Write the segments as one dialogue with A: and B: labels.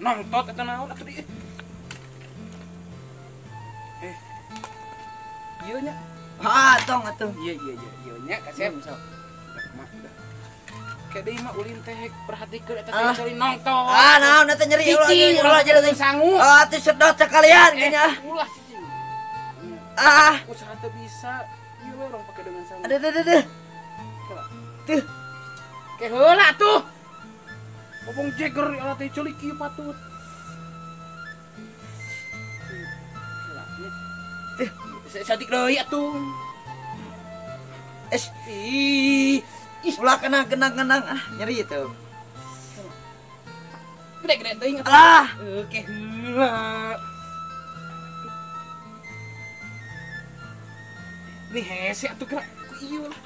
A: Nongtot eta naon atuh di. Eh. Ieu nya.
B: Ah, tong atuh.
A: Iya iya iya ieu nya kasep. Kayak deui mah ulin teh perhatikeun eta teh cari nongtot.
B: Ah, naon eta nyeri ulah jadi teh
A: sangu.
B: Ah, teh sedot sekalian geunya.
A: Ulah cicing.
B: Ah,
A: usaha teu bisa. Ieu we urang pake dengan sangu.
B: Aduh aduh aduh. Tuh.
A: Ke heula tuh. Ngomong jeger ala teh ceuli kieu patut.
B: Tuh.
A: Sadik deui atuh.
B: Es.
A: Ih.
B: Ih, ulah kenang-kenang ah, nyeri itu.
A: Gede-gede teuing atuh.
B: Alah.
A: Oke heula. Nih hese atuh gerak ku ieu lah.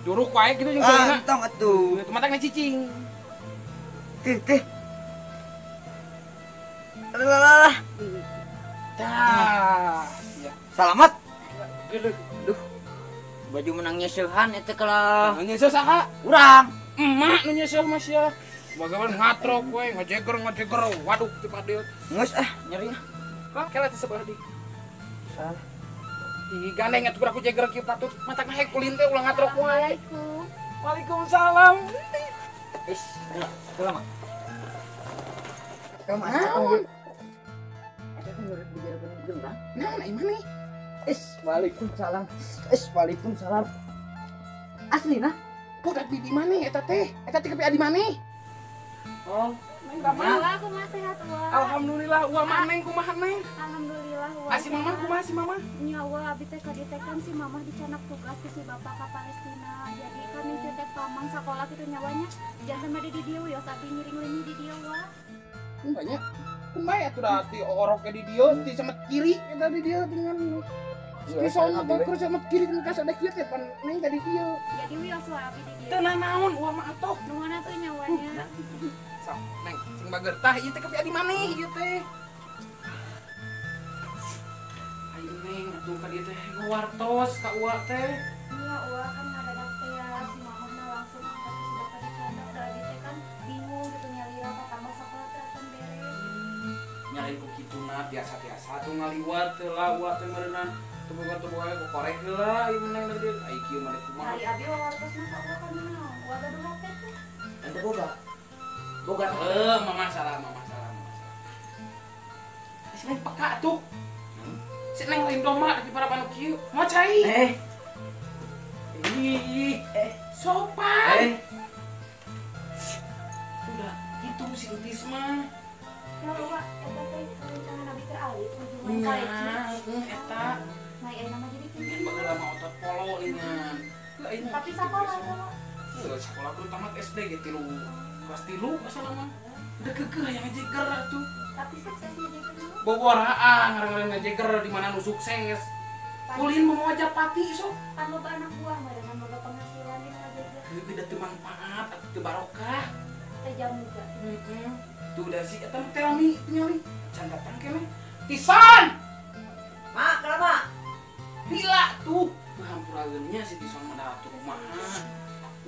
A: Duruk wae kitu jeung ceulina.
B: Ah, tong atuh.
A: Teu matak cicing.
B: Teh teh. Alah.
A: Tah. Ya.
B: Salamat.
A: Geuleuh.
B: Duh. Baju menang nyeseuhan eta kalah.
A: Nyeseuh saha?
B: Urang.
A: Emak nu nyeseuh mah sia. Bagaimana ngatrok we, ngajeger waduh teu padeut.
B: Geus ah, nyeri.
A: Hah, kela teh sebelah di. Ah. Ih, gandeng atuh ku jeger kieu patut. Matak hek ulin teh ulah ngatrok wae. Waalaikumsalam.
B: Is, heula mah. Kamu
A: naon?
B: Eta teh nyuruh dijegerkeun gendang.
A: Naon ai maneh?
B: Is, waalaikumsalam. Is, waalaikumsalam. Asli nah.
A: Budak bibi maneh eta teh? Eta teh kepi adi maneh?
B: Oh,
A: neng kumaha?
C: Wah, kumaha sehat wah.
A: Alhamdulillah, wah mah neng kumaha neng?
C: Alhamdulillah wah.
A: Asi mama kumaha si mama?
C: Nya wah abi teh ka dieu teh kan si mamah dicanak tugas ku si bapak ka Palestina. Jadi kan istri teh pamang sakola kitu nyawanya. Jangan mah di dieu wios abi ngiring leunyi di dieu wah.
A: Banyak. Kumaha atuh da ti orok di dieu ti samet kiri eta di dieu dengan Tison atau kurus samet kiri kan kasada kieu teh pan neng tadi dieu.
C: Jadi wios wah abi di dieu.
A: Teu nanaon uah mah atuh.
C: Nu mana tuh nyawanya?
A: Sok, neng sing bager tah ieu teh kepi adi maneh ieu teh. Ayo neng atuh ka dieu teh wartos ka uwa teh.
C: Iya, uwa kan ngadadak teh ya si mamahna langsung angkat si bapak dicandak da abi teh kan bingung gitu nyalira patambah sakola teh acan beres.
A: Nyalin ku kituna biasa-biasa tuh ngaliwat teh lah uwa teh meureunnan. Teboga-teboga ku korek heula ieu neng da dieu. Ai kieu mah kumaha.
C: Ari abi wartos mah ka uwa kan naon? Uwa gaduh HP teh.
B: Ente boga. Boga
A: mama salah, mama salah, mama salah. Si neng peka tuh. Si neng lain domba di para panu kieu. Mau cai. Ih, sopan. Udah, itu si Entis mah.
C: Ya, Wak, eta teh rencana abi keur alit kunjungan ka Leci.
A: Eta.
C: Nah, ayeuna mah jadi kieu.
A: Kan baheula mah otot polo ningan.
C: Tapi sakola eta, Wak.
A: Heuh, sakola kudu tamat SD ge tilu. Kelas 3 asal mah. Udah kekeh hayang ngajeger atuh.
C: Tapi sukses ngajeger mah.
A: Boboraan ngaran-ngaran ngajeger di mana nu sukses. Ulin mau japati sok.
C: Pan loba anak buah mah dengan loba penghasilan di ngajeger.
A: Heuh da teu manfaat atuh teu barokah.
C: Teh jamu ga.
A: Heeh. Tuh da si eta mah telmi tingali. Can datang keneh. Tison.
B: Mak, kenapa?
A: Lila tuh. Hampuraeun nya si Tison mah da atuh kumaha.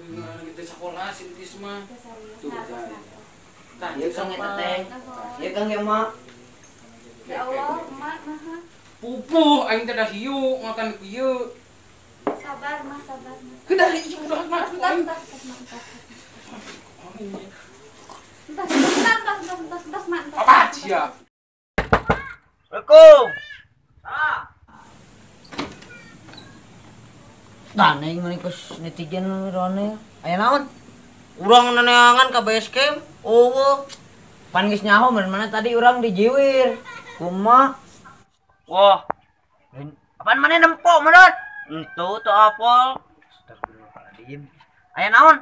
A: Ngaran kita sekolah si Entis mah. Tuh, tah
B: ieu kang eta teh. Ieu kang ieu mak.
C: Ya Allah, emak naha.
A: Pupuh aing teh da hiu makan ku ieu.
C: Sabar mah, sabar mah.
A: Kedah ieu udah mah aing.
C: Entas, entas, entas, entas, mak.
A: Apa sia?
B: Assalamualaikum. Ah. Nah, neng manikus netizen rone. Aya naon? Urang neneangan ka base camp. Eueuh. Pan geus nyaho mana tadi urang dijiwir. Kumaha?
D: Wah.
B: Apaan maneh nempo meureun?
D: Entu teu apal.
B: Astagfirullahaladzim. Aya naon?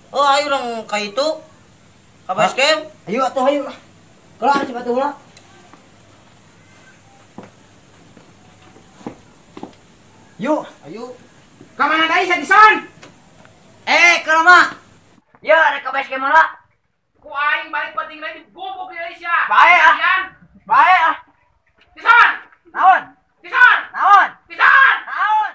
D: Oh, ayo urang ka itu. Ka base camp.
B: Ayo atuh ayo lah. Kelar coba tuh lah. Yuk,
A: ayo. Ka mana deui sia Tison?
B: Ke mah. Ya, rek ka base camp lah.
A: Ku aing balik penting deui digubuk deui sia.
B: Bae ah. Bae ah.
A: Tison.
B: Naon?
A: Tison.
B: Naon?
A: Tison.
B: Naon?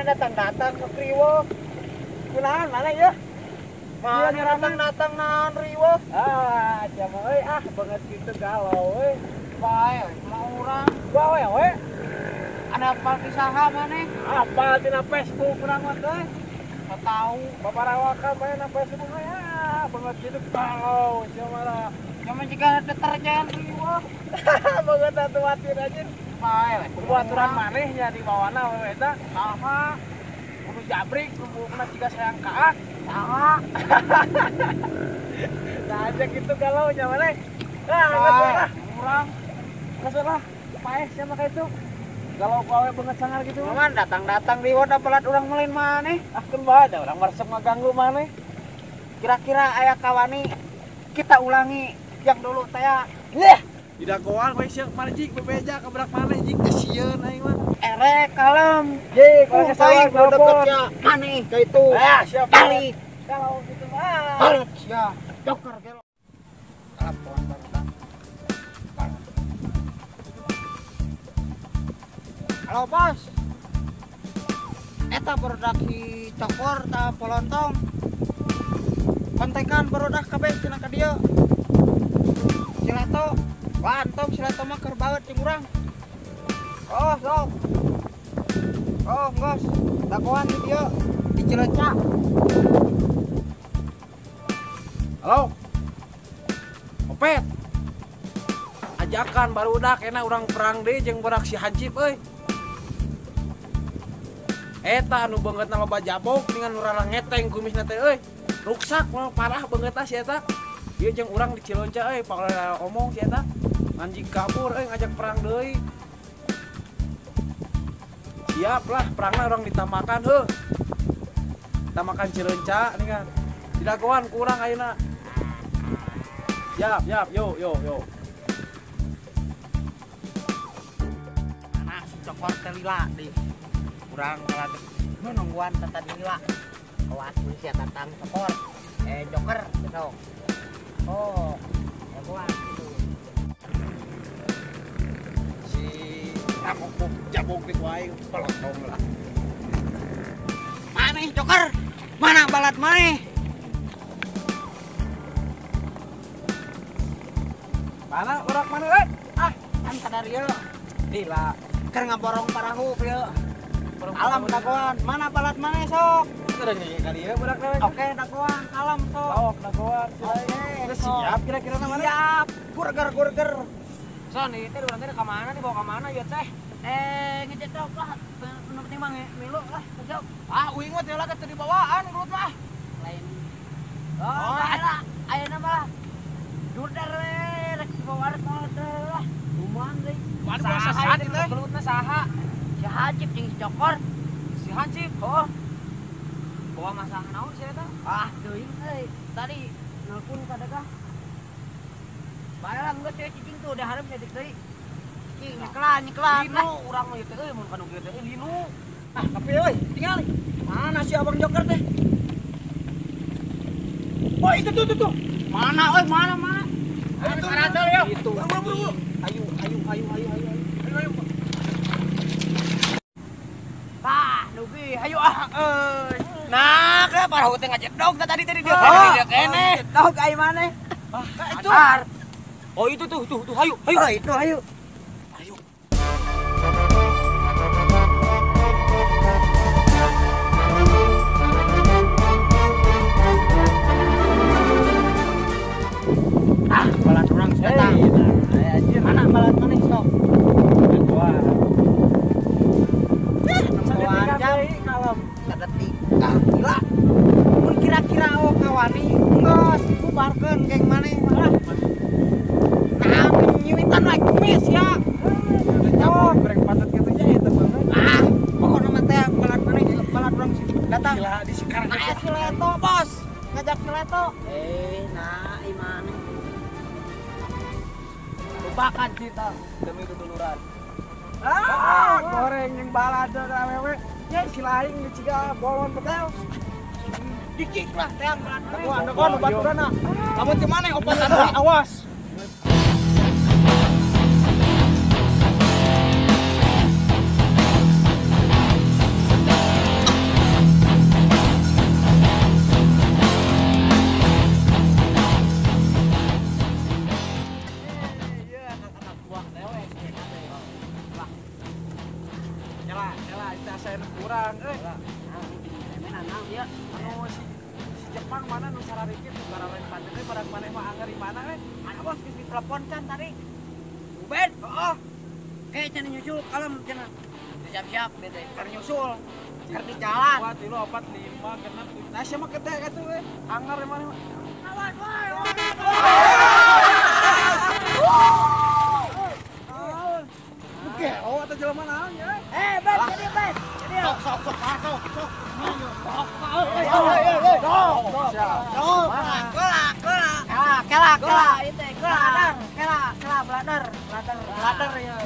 B: Mana datang-datang ke riweuh. Kunaon mana ya? Mana datang-datang naon riweuh?
A: Ah, sia mah euy ah banget kitu galau euy. Bae, mau urang. Bae we. Ada apal kisaha maneh? Apal tina Facebook urang mah teh. Tahu babarawakan bae na Facebook mah ya banget kitu galau sia mah. Cuman jika deterjen riweuh. Banget atuh watir anjir. Bae we. Baturan maneh nya dibawana we eta. Saha? Kudu jabrik kudu jiga sayang kaak. Saha? Nah aja gitu galau nya maneh. Ah, geus lah. Urang. Geus lah. Paeh sia mah ka itu. Galau ku awe banget sangar gitu.
B: Cuman datang-datang riweuh da pelat urang meuleun maneh.
A: Ah keun bae da urang meresep ngaganggu maneh.
B: Kira-kira aya kawani kita ulangi yang dulu teh.
A: Yeh. Didagoan we sia maneh jik bebeja ka budak maneh jik teh sieun aing mah.
B: Erek kalem.
A: Ye, kalau kesalahan
B: deket sia maneh ka itu.
A: Ah, siap.
B: Balik.
A: Kalau gitu mah.
B: Balik sia. Joker gelo.
A: Telepon barusan.
B: Halo bos. Eta barudak si Cokor ta Polontong. Kontekan barudak kabeh cenah ka dieu. Silato, lantong silato mah keur baeut jeung urang. Oh, sok. Oh, geus. Dagoan di dieu di Cileunca.
A: Halo. Opet. Ajakan barudak enak urang perang deui jeung budak si Hansip euy. Eta anu beungeutna loba jabok dengan urang ngeteng kumisna teh euy. Ruksak mah parah beungeutna si eta. Ieu jeung urang di Cileunca euy, panglah omong si eta. Anjing kabur euy ngajak perang deui. Siap lah perangna urang ditamakan heuh. Tamakan Cileunca nih kan. Didagoan kurang ayeuna. Siap, siap, yo yo yo.
B: Anak si Cokor teh lila deui. Kurang kalah nungguan tata lila. Awas polisi datang Cokor. Joker besok. Oh, jagoan gitu.
A: Si aku jabok di aing pelotong lah.
B: Maneh Joker? Mana balat maneh?
A: Mana urak mana euy?
B: Ah, kan sadar ieu.
A: Lila.
B: Keur ngaborong parahu ieu. Alam dagoan, mana balat maneh sok?
A: Udah nih kali ya budak namanya.
B: Oke, dagoan, alam sok.
A: Sok dagoan,
B: oke.
A: Siap kira-kira namanya?
B: Siap. Burger.
D: Son, ieu teh urang teh ka mana dibawa ka mana ieu teh? Ngejedok lah. Nu penting mah milu lah, sok.
A: Ah, uing mah teh lah teu dibawaan gelut mah.
D: Lain. Oh, ayeuna mah duder we rek dibawa rek moal teh lah. Kumaha deui?
A: Waduh, saha teh?
D: Gelutna saha? Si Hansip jeung si Cokor. Si Hansip, oh. Bawa masalah naon sih eta? Ah, teuing euy. Tadi nelpon kadagah. Bae lah geus teh cicing tuh udah hareup saeutik deui. Cicing nyeklan.
A: Linu urang mah ieu teh euy mun kanu kieu teh linu.
B: Ah, tapi euy, tingali. Mana si Abang Joker teh?
A: Oh, itu tuh.
B: Mana euy, mana?
A: Itu karacel ya.
B: Itu.
A: Buru. Ayo. Ayo.
B: Tah, dugi, ayo ah euy. Nah, ke parahu teh ngajedog tadi dia.
D: Dia keneh.
B: Jedog ai maneh.
A: Ah,
B: itu.
D: Oh, itu tuh, ayo.
B: Oh, itu ayo.
D: Ayo.
B: Ah, balat urang datang.
A: Anjir,
B: mana balat maneh sok?
A: Wah.
B: Kalem sadetik. Ah, gila. Mun kira-kira oh kawani geus bubarkeun geng maneh lah. Nah, nyiwitan wae kumis ya.
A: Oh, goreng patut kitu nya eta banget.
B: Ah, pokokna mah teh balat maneh balat urang datang.
A: Gila di sekarang.
B: Nah, si Leto, Bos. Ngajak si Leto. Nah, imane.
D: Lupakan cinta demi keduluran.
A: Ah, goreng jeung balad awewe. Nya si laing ciga bolon betel.
B: Dikik lah teh balad maneh.
A: Dagoan baturanna. Lamun teu maneh opat awas. Kurang euy. Nah,
D: ya.
A: Anu si Jepang mana nu sararikit barang pandeui barang maneh mah anger di mana euy?
D: Mana bos geus ditelepon kan tadi. Ubed, heeh. Kayak cenah nyusul kalem cenah. Siap-siap bete keur nyusul. Keur di jalan.
A: 2 3 4 5 6 7. Nah, sia mah gede atuh euy. Anger di mana mah.
D: Awas woi.
A: Oke, oh atau jelema naon ya?
D: Eh, Bet, jadi Bet. Jadi
A: sok sok sok sok sok.
D: Kela kela itu kela kela kela bladder bladder bladder ya.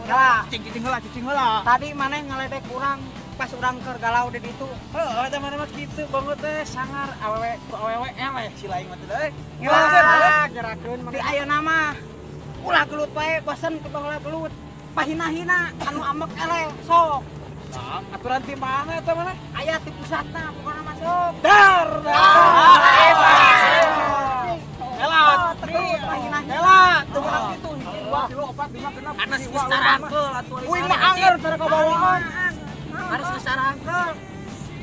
D: Kela
A: cicing heula cicing heula.
D: Tadi maneh ngaledek urang pas urang keur galau di ditu.
A: Heeh, eta maneh mah kitu banget teh sangar awewe ku awewe eleh si laing mah teh.
D: Ngelakeun gerakeun di ayeuna mah. Ulah gelut wae bosen ke baheula gelut. Pahina-hina anu amek eleh sok.
A: Aturan ti mana eta mana?
D: Aya ti pusatna pokona masuk.
A: Dar. Elat, elat, tuh kitu hiji 2 3 4 5 6.
B: Anas geus sarangkeul atuh.
A: Uing mah anger tara kabawaan.
D: Harus geus sarangkeul.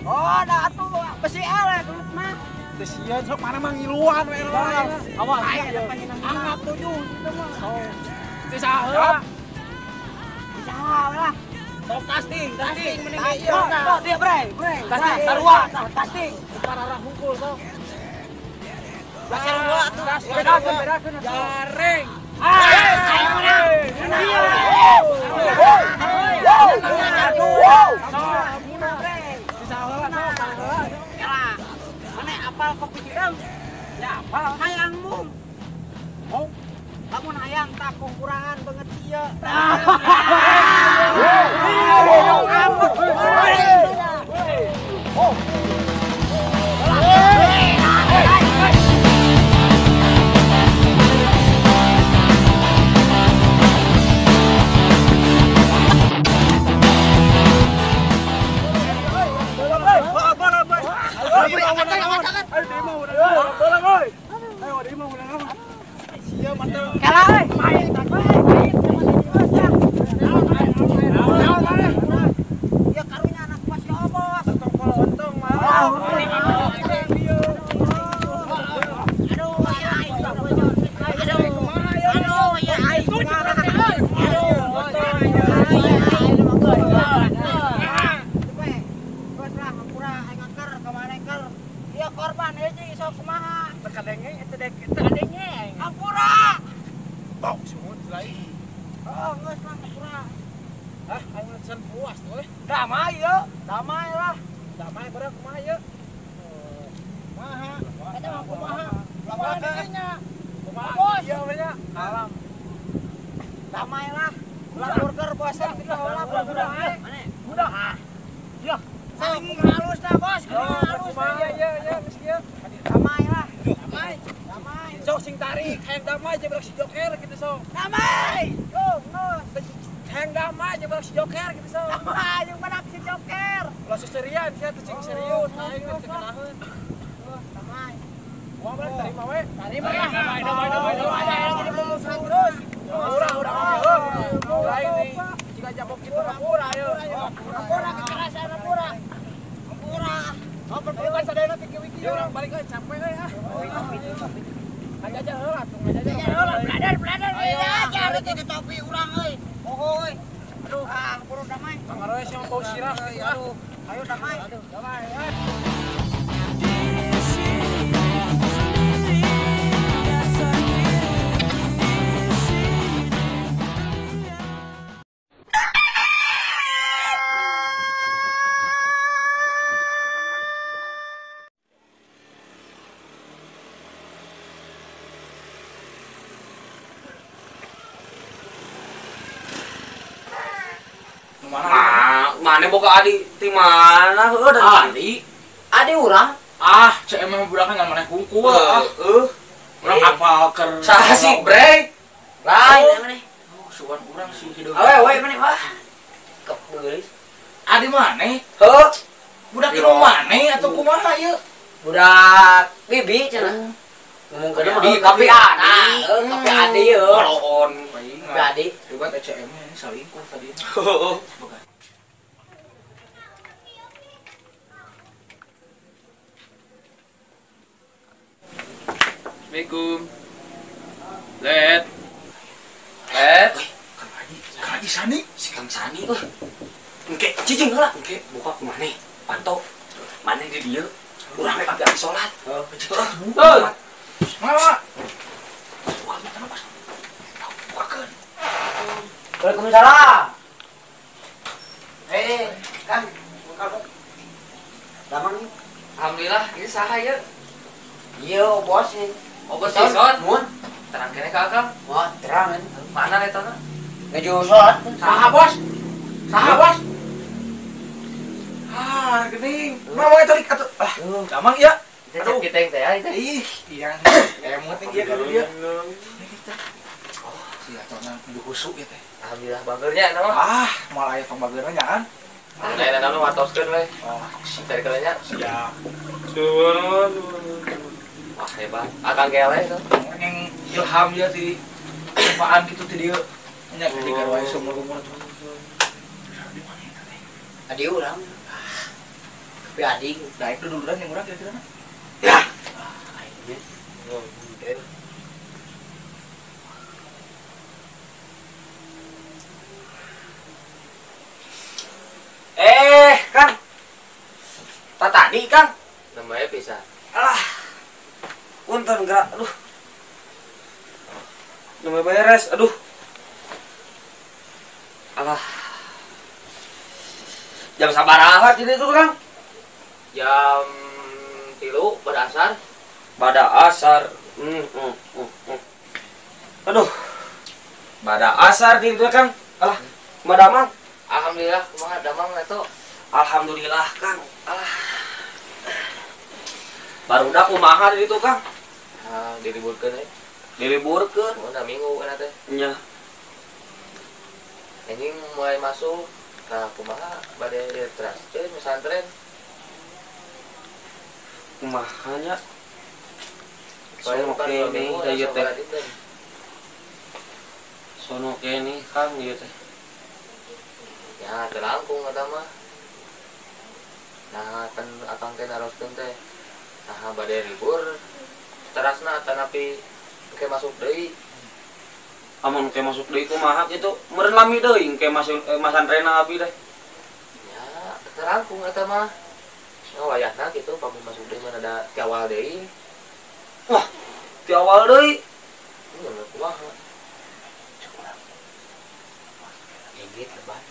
D: Oh, da atuh besi eleh gelut mah.
A: Teu sieun sok mana mah ngiluan we eleh.
D: Awal anggap 7 kitu mah.
A: Teu saha.
D: Saha lah.
B: Sok casting, casting mending
D: ieu. Dia bre, bre.
B: Casting sarua,
D: casting.
A: Pararah hungkul sok.
B: Sarua atuh.
A: Bedakeun, bedakeun. Jaring.
D: Ah, ayo menang. Mana apal kopi hideung?
A: Ya apal.
D: Hayang mung.
A: Mung.
D: Lamun hayang tak kukurangan banget ieu.
A: Damai yo, damai lah. Damai bareng kumaha ieu? Kumaha? Eta mah kumaha? Kumaha dinya? Kumaha ieu we nya? Alam.
D: Damai lah. Ulah burger bosen kitu heula budak ae.
A: Budak.
D: Ya. Saling halus dah bos, halus.
A: Iya iya iya geus kieu.
D: Damai lah. Damai. Damai.
A: Sok sing tarik, hayang damai jeung si Joker kitu sok.
D: Damai. Yo, geus.
A: Hayang damai jeung si Joker kitu sok.
D: Damai jeung badak si Joker.
A: Ulah seserian sia teh cing serius, aing teh kenaheun.
D: Damai.
A: Kumaha balik tarima we?
D: Tarima lah.
A: Damai damai damai damai.
D: Jadi memusuhan terus.
A: Urang urang lain nih. Jika jabok kitu hampura ayo.
D: Hampura kekerasan hampura. Hampura.
A: Oh, perpelukan sadayana ti wiki urang balik euy capek euy ah. Ngajajar heula atuh ngajajar.
D: Heula brother brother ngajajar teh topi urang euy. Oh euy. Aduh, ah buru damai.
A: Pangaroe sia bau sirah.
D: Aduh, ayo damai.
A: Aduh, damai.
B: Mana boga adi ti mana heuh dari
E: adi?
B: Adi urang.
E: Ah, cek emang budakna ngan maneh hungkul ah.
B: Heuh.
E: Urang apal keur
B: saha sih, Bre? Lain maneh.
E: Oh, sugan urang sih hideung.
B: Awe we maneh wah. Kepeulis.
E: Adi maneh?
B: Heuh.
E: Budak di maneh atau kumaha ieu?
B: Budak bibi cenah. Ngomongkeun mah kapi adi. Kapi adi heuh.
E: Baloon
B: Kapi adi.
E: Coba ECM nya salingkuh tadi.
B: Heeh.
F: Assalamualaikum. Let. Let.
E: Kang Haji, Kang Haji Sani, si Kang Sani euy. Engke cicing heula, engke buka ku maneh. Panto. Maneh di dieu. Urang rek abdi salat. Heeh. Mama. Buka mata pas. Bukakeun.
B: Waalaikumsalam. Kang, buka. Damang.
F: Alhamdulillah, ini saha ieu?
B: Iya, bos sih.
F: Oh, bos Sison.
B: Mun.
F: Terang kene ka Akang.
B: Wah, terang kan.
F: Mana letona?
B: Nuju salat.
E: Saha, Bos? Saha, Bos? Ah, geuning. Mama eta lik atuh. Ah, damang ieu.
F: Aduh, kita yang teh ya itu.
E: Ih, iya. Emot ieu ka dieu. Oh, si atona kudu husuk ieu teh.
F: Alhamdulillah bageurnya nama.
E: Ah, moal aya pangbageurna nya kan.
F: Nah, eta nama watoskeun we.
E: Oh,
F: cari kelenya.
E: Siap.
F: Wah, hebat. Akang gele itu.
E: Yang ilham ya ti apaan kitu ti dieu. Nya ketika wae sumur-umur tuh. Di mana eta teh?
B: Adi urang. Tapi adik
E: daek duluan yang urang kira-kira.
B: Ya. Kang. Tak tadi, Kang.
F: Namanya bisa.
B: Alah. Punten gerak. Aduh. Namanya beres. Aduh. Alah. Jam sabaraha ini tuh, Kang?
F: Jam 3 pada asar.
B: Pada asar. Aduh. Pada asar gitu, Kang. Alah, kumaha damang?
F: Alhamdulillah, kumaha damang eta?
B: Alhamdulillah, Kang. Alah. Barudak kumaha di ditu, Kang?
F: Ah, diliburkeun we.
B: Diliburkeun.
F: Oh, da minggu kana teh.
B: Nya.
F: Anjing mulai masuk. Nah, kumaha bade teraskeun pesantren.
B: Kumaha nya? Sono kene ieu teh. Sono kene Kang ieu teh.
F: Ya, teu langkung eta mah. Nah, kan akang teh naroskeun teh. Nah, bade libur terasna atanapi engke masuk deui.
B: Amun engke masuk deui kumaha kitu? Meureun lami deui engke masuk masantrena abi teh.
F: Ya, teu langkung eta mah. Oh, wayahna kitu pami masuk deui mah ada ti awal deui.
B: Wah, ti awal deui.
F: Ieu mah kumaha?
B: Gigit lebat.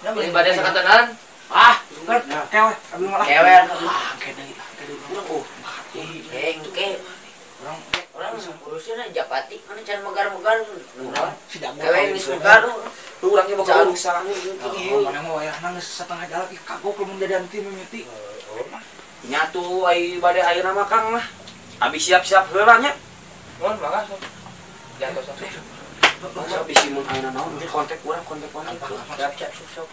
F: Ini bade sakatenan.
E: Ah, kewe, abi malah.
B: Kewe.
E: Ah, engke deui lah, engke deui. Oh,
B: engke. Urang urang urusna japati mana can megar-megar.
E: Si jago.
B: Kewe geus megar.
E: Lu urang ge boga urusan ieu. Mana mah wayahna geus setengah jalan ih kagok lamun dadan ti mimiti.
B: Nyatu ai bade ayeuna mah Kang mah. Abi siap-siap heula nya.
F: Mun mangga sok. Jatuh sok.
B: Masa bisi mun ayeuna naon kontak urang kontak mana. Siap-siap sok.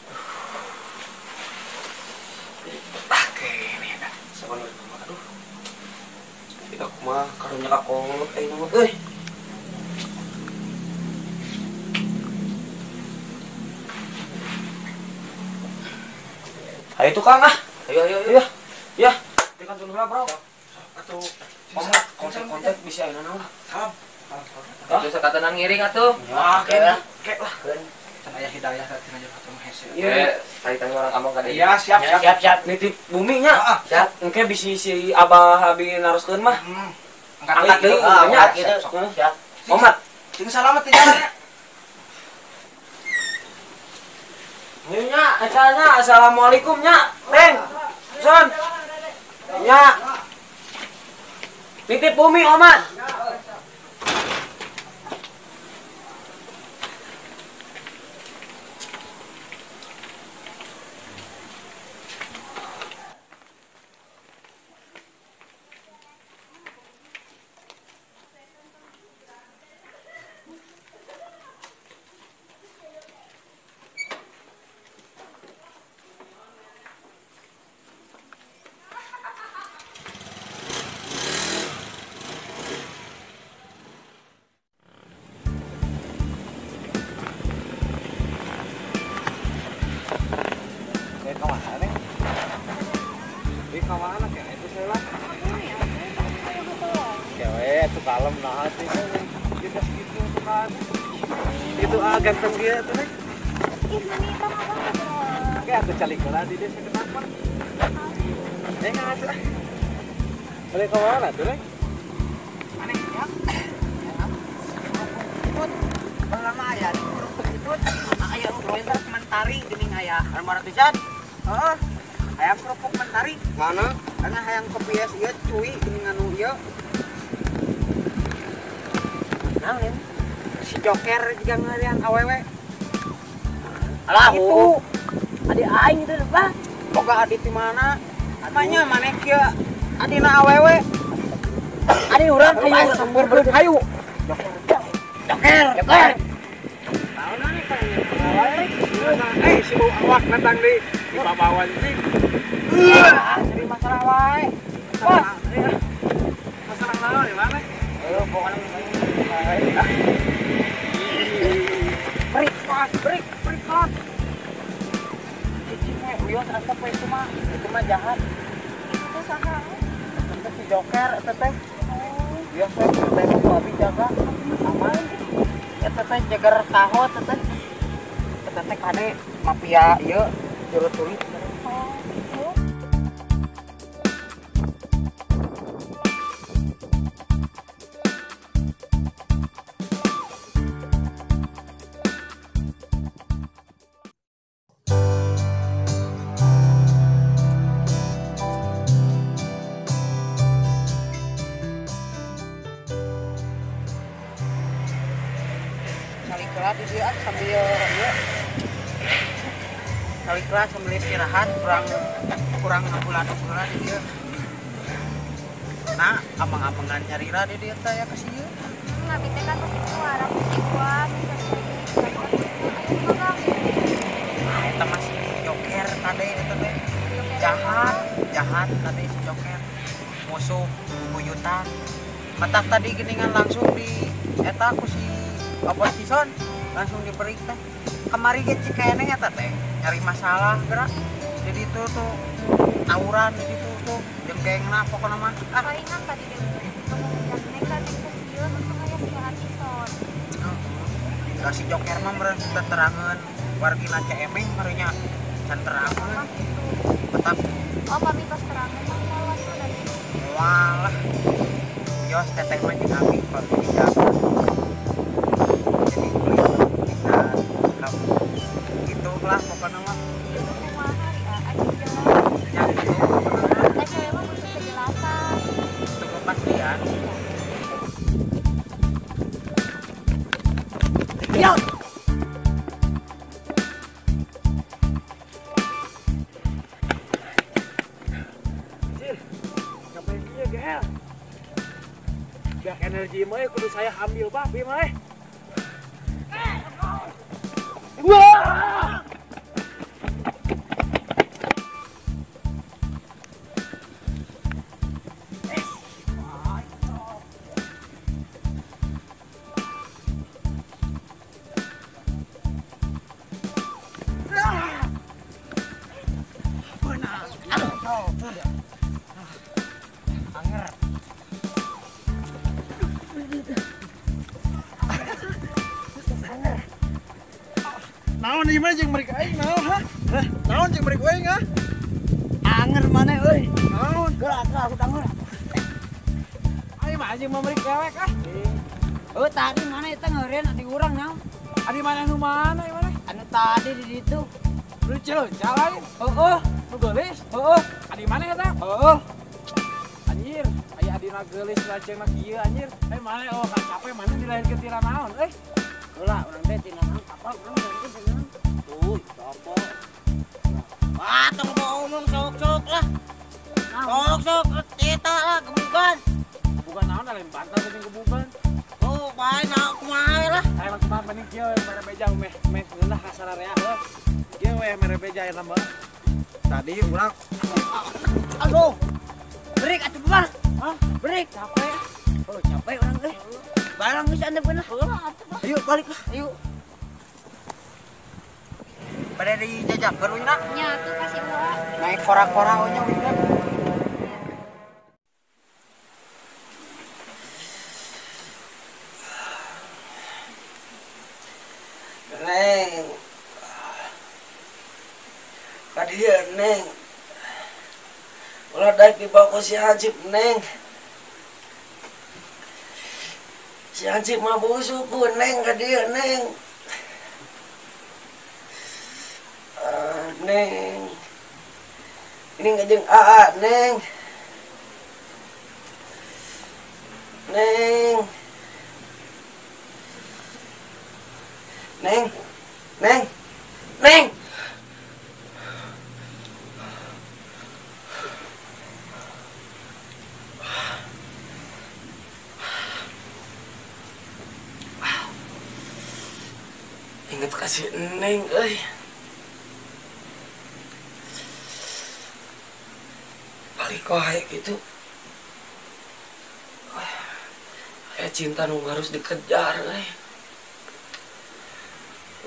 E: Ah, kene da.
B: Sakono aduh. Kita kumaha karunya ka kolot ayeuna mah euy. Ayo tukang ah.
F: Ayo ayo ayo.
B: Ya. Tekan dulu lah, Bro.
E: Atuh
B: kontak-kontak bisa ayeuna naon.
E: Salam.
F: Atuh sakatenan ngiring atuh.
E: Ah, kek kek lah. Can aya hidayah ka tina jeung atuh hese.
F: Iya, tadi orang among ka dieu.
E: Iya, siap siap.
B: Siap siap nitip bumi nya. Siap. Engke bisi si Abah abi naroskeun mah.
E: Angkat deui
B: nya kitu. Siap. Omat,
E: sing salamet di jalan nya.
B: Nya, acaranya assalamualaikum nya. Neng. Son. Nya. Nitip bumi omat.
A: Kamana kayak itu saya lah. Kalem nah sih kita segitu kan. Itu ah ganteng dia tuh nih.
C: Ih, meni tong abang ngobrol.
A: Oke, aku calik heula di desa kenapa? Nggak atuh. Boleh ke mana tuh, Neng?
D: Aneh ya. Ikut. Lama aya di kerupuk ikut. Aya kerupuk mentari geuning aya 500-an. Heeh. Hayang kerupuk mentari.
A: Mana?
D: Karena hayang kopi es ieu cuy geuning anu ieu. Naon? Si Joker juga ngeurean awewe.
B: Alah,
D: itu.
B: Adi aing itu Pak.
D: Boga adi di mana? Manya maneh kieu adina awewe.
B: Adi urang hayu
D: sampeurkeun hayu.
B: Joker. Joker.
A: Naon si bau awak datang di babawan sih.
D: Jadi masalah wae. Bos.
A: Masalah naon di mana?
D: Pokoknya break, break, kelas. Cicing we, uyos antep we itu mah jahat.
C: Itu saha?
D: Itu si Joker eta teh. Uyos we teh ku abi jaga. Aman. Eta teh jagar taho eta teh. Eta teh kade mafia ieu juru tulis.
C: Oh.
D: Kelas sambil istirahat kurang bulan bulan di dia. Nah, abang-abangan nyarira di dia teh ya ka sieu.
C: Abi teh kan pasti suara musik gua bisa
D: Nah, eta mah si Joker kade eta teh. Jahat, jahat kade si Joker. Musuh buyutan. Matak tadi geningan langsung di eta ku si Obos Kison langsung diberi teh. Kemari ge cikeneh eta teh nyari masalah gerak. Jadi itu tuh tawuran jadi itu tuh jeung gengna pokona mah.
C: Ah, palingan tadi deui teu neng kan sieun untung aya si Hakison.
D: Da si Joker mah meureun teterangeun wargina Cemeng meureun nya can terangeun. Tetap
C: oh pami tos terangeun mah moal tuh da.
D: Moal lah. Yos teteh mah jeung abi pami dijaga. Jadi bisa kamu gitu lah pokoknya mah. Ya gitu pokoknya mah.
C: Teh mah butuh kejelasan.
D: Butuh kepastian.
B: Ya.
A: Anjir, ngapain dia GL? Biar energi mah kudu saya ambil babi mah. Wah! Naon ieu mah jeung mereka aing naon ha? Naon jeung mereka aing ha?
B: Anger maneh euy.
A: Naon?
B: Geura atuh aku tanggur.
A: Aing mah anjing mah mereka dewek ah.
B: Oh tadi mana eta ngeureun adi urang naon?
A: Adi mana nu mana ieu maneh?
B: Anu tadi di ditu.
A: Lu celonca lain?
B: Heeh.
A: Nu geulis?
B: Heeh.
A: Adi mana eta?
B: Heeh.
A: Anjir, aya adina geulis laceuna kieu anjir. Eh mana oh capek mana dilahirkeun tina naon euy?
B: Heula urang teh tina naon apa urang dilahirkeun tina naon? Tuh, apa? Wah, tong ngomong sok-sok lah. Sok-sok eta lah gebugan.
A: Gebugan naon lain bantal jeung gebugan.
B: Oh, bae naon kumaha lah.
A: Aya mah kumaha mending kieu we mere beja meh meh ngeunah ka sararea heuh. Kieu we mere beja eta mah. Tadi urang
B: aduh. Break atuh mah.
A: Hah?
B: Break.
A: Capek.
B: Oh, capek urang euy. Barang geus andeupeun lah. Ayo balik lah, ayo.
D: Pada dijajakeun uina.
C: Nya atuh kasih gua.
D: Naik kora-kora we nya uina.
G: Ka dieu Neng. Ulah daek dibawa ku si Hansip Neng. Si Hansip mah busuk ku Neng ka dieu Neng. Neng. Ini ngajeng AA Neng. Neng. Neng. Neng. Neng. Ingat kasih Neng euy. Balik wae gitu. Aya cinta nu harus dikejar euy.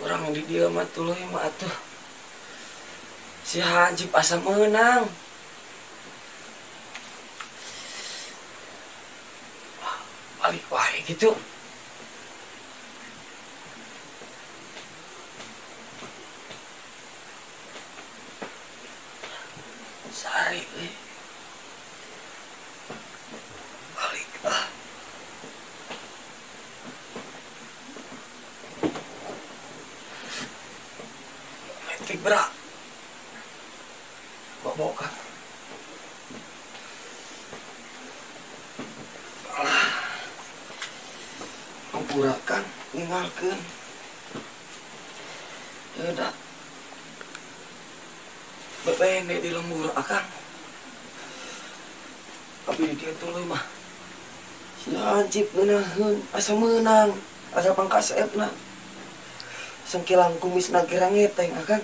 G: Urang di dieu mah tuluy mah atuh. Si Hansip asa meunang. Balik wae gitu. Sari euy. Balik ah. Metik bra. Bobokan. Alah. Ampurakan ninggalkeun. Udah. Bebene di lembur akang. Tapi di dieu tuluy mah. Si Hansip ngeunaheun asa meunang, asa pangkasepna. Sengkilang kumisna gerang ngeteng akang.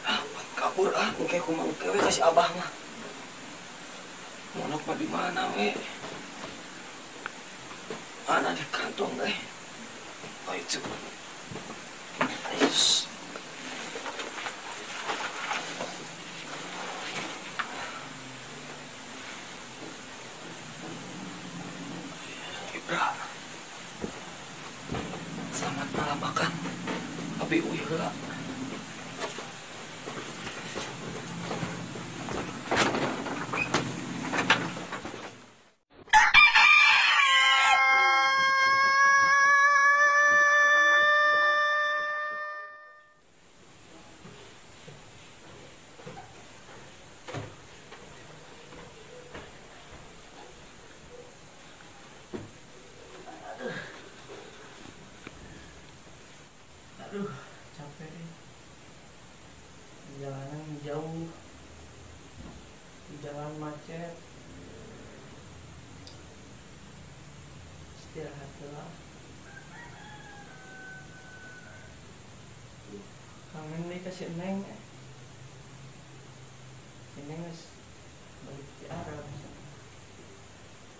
G: Ah, kabur ah, engke kumaha engke we ka si Abah mah. Monok mah di mana we? Mana di kantong euy. Oh itu. Ayus. Ibra. Selamat malam makan. Abi uih heula.
H: Aduh, capek deh. Perjalanan jauh, di jalan macet. Istirahat lah. Kangen nih kasih Neng. Si Neng balik di Arab.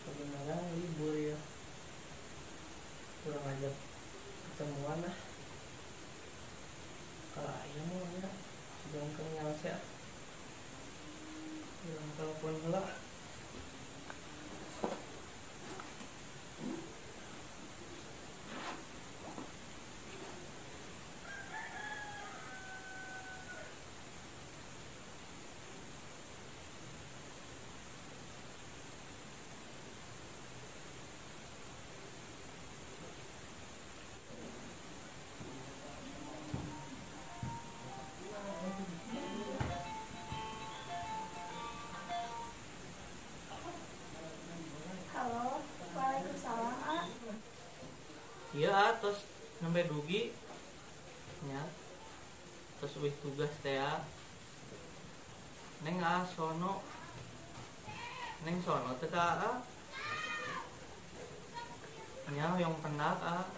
H: Sebenarnya libur ya. Kurang ajak ketemuan lah. Kalau ayam mau ya, jangan kenyal sih. Jangan telepon lah. Iya, terus nembe dugi nya. Terus wih tugas teh ya. Neng ah sono. Neng sono teh ka ah. Nya yang penak ah.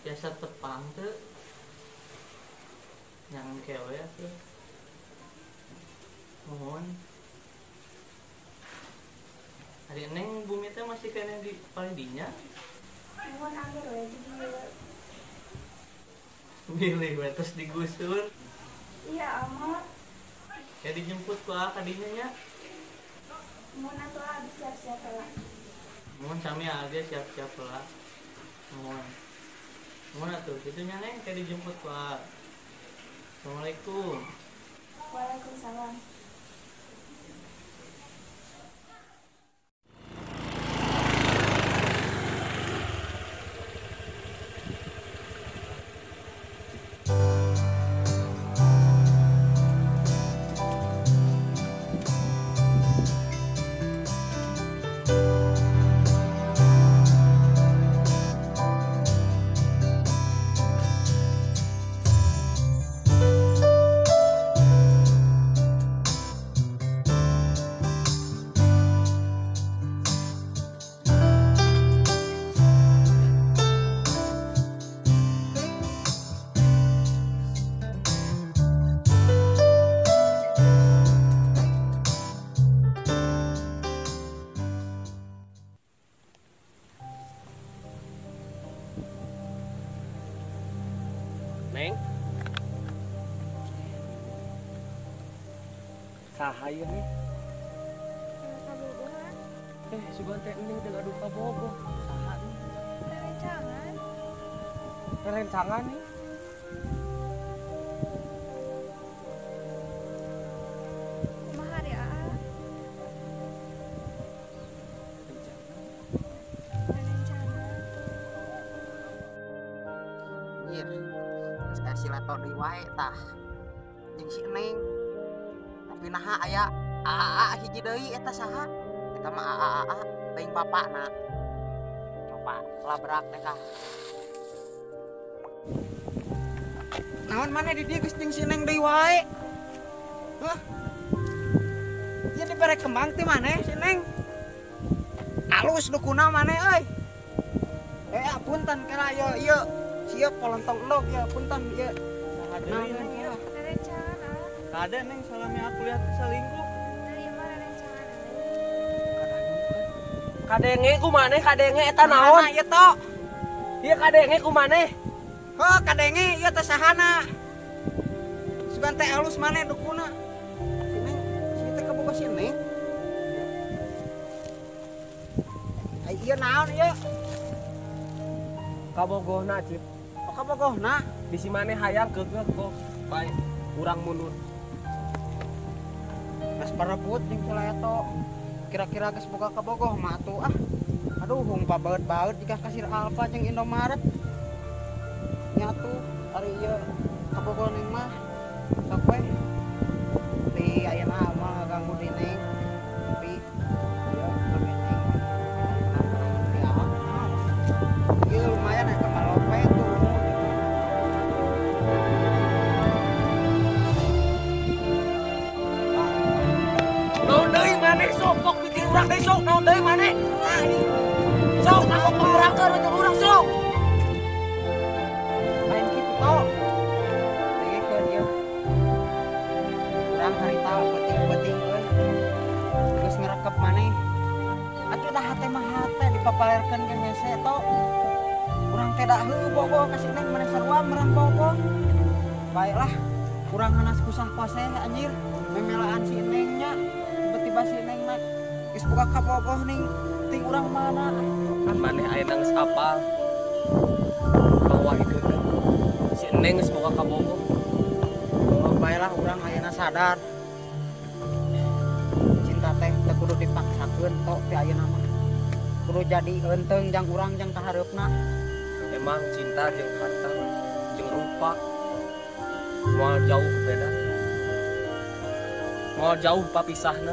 H: Biasa tepang teh. Yang kewe atuh. Mohon. Ari neng bumi teh masih kene di palidinya.
C: Mohon anggur we di dieu.
H: Bilih we terus digusur.
C: Iya, amat.
H: Ya dijemput ku ah kadinya nya.
C: Mohon atuh ah siap-siap lah.
H: Mohon sami aja siap-siap lah. Mohon. Mana tuh? Itunya Neng kayak dijemput Pak. Assalamualaikum.
C: Waalaikumsalam.
E: Neng, saha ieu nih? Sugan teh neng teh gaduh kabogoh. Saha nih?
C: Rerencangan.
E: Rerencangan nih.
C: Kumaha ari aa? Rerencangan.
A: Iya. Si Leto deui wae tah jeung si Neng tapi naha aya aa hiji deui eta saha eta mah aa teuing bapakna coba labrak teh kah naon maneh di dieu geus jeung si Neng deui wae hah ieu dibere kembang teh maneh si Neng alus dukuna maneh euy punten kala ieu ieu siap polontong endog ya punten ya.
H: Saha deui Neng ya?
C: Rerencangan ah.
H: Kade Neng salami aku lihat selingkuh.
C: Teu ieu mah rerencangan.
E: Kadenge ku maneh kadenge eta naon?
A: Ieu to.
E: Ieu kadenge ku maneh.
A: Heuh kadenge ieu teh sahana. Sugan teh alus maneh dukuna. Si Neng, si teh kabogoh si Neng. Ai ieu naon ieu?
E: Kabogohna Cip.
A: Oh kabogohna?
E: Bisi maneh hayang keukeuh kok bae urang mundur.
A: Geus parebut jeung si Leto. Kira-kira geus boga kabogoh mah atuh ah. Aduh hung pabaeut-baeut jika kasir Alfa jeung Indomaret. Nya atuh ari ieu kabogoh Neng mah sok we. Di ayeuna mah ganggu di Neng. Tapi ieu kami Neng. Ieu lumayan ya kamalope tuh.
E: Naon deui maneh sok sok bikin urang deui sok naon deui maneh. Sok aku pangurangkeun jeung urang sok.
A: Lain kitu to. Dengekeun ieu. Urang harita peuting-peuting euy. Geus ngerekep maneh. Atuh dah hate mah hate dipapalerkeun ke hese to. Urang teh da heuh bogoh ka si Neng maneh sarua merah bogoh. Baiklah, urang hanas kusah koseh anjir. Memelaan si Neng nya. Tiba-tiba si Neng mah geus boga kabogoh ning ting urang mana.
E: Kan maneh ayeuna geus apal. Bahwa itu teh si Neng geus boga kabogoh.
A: Oh, baiklah urang ayeuna sadar. Cinta teh teu kudu dipaksakeun tok ti ayeuna mah. Kudu jadi eunteng jang urang jang kahareupna.
E: Emang cinta jeung harta jeung rupa moal jauh beda. Moal jauh papisahna.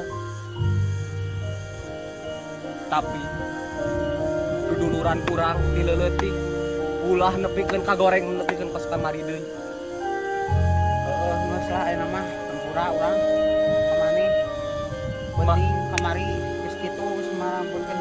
E: Tapi duduluran kurang dileuleutih ulah nepikeun kagoreng nepikeun kos kamari deui.
A: Heeh, geus lah ayeuna mah tempura urang ka maneh. Penting kamari geus kitu geus marampunkeun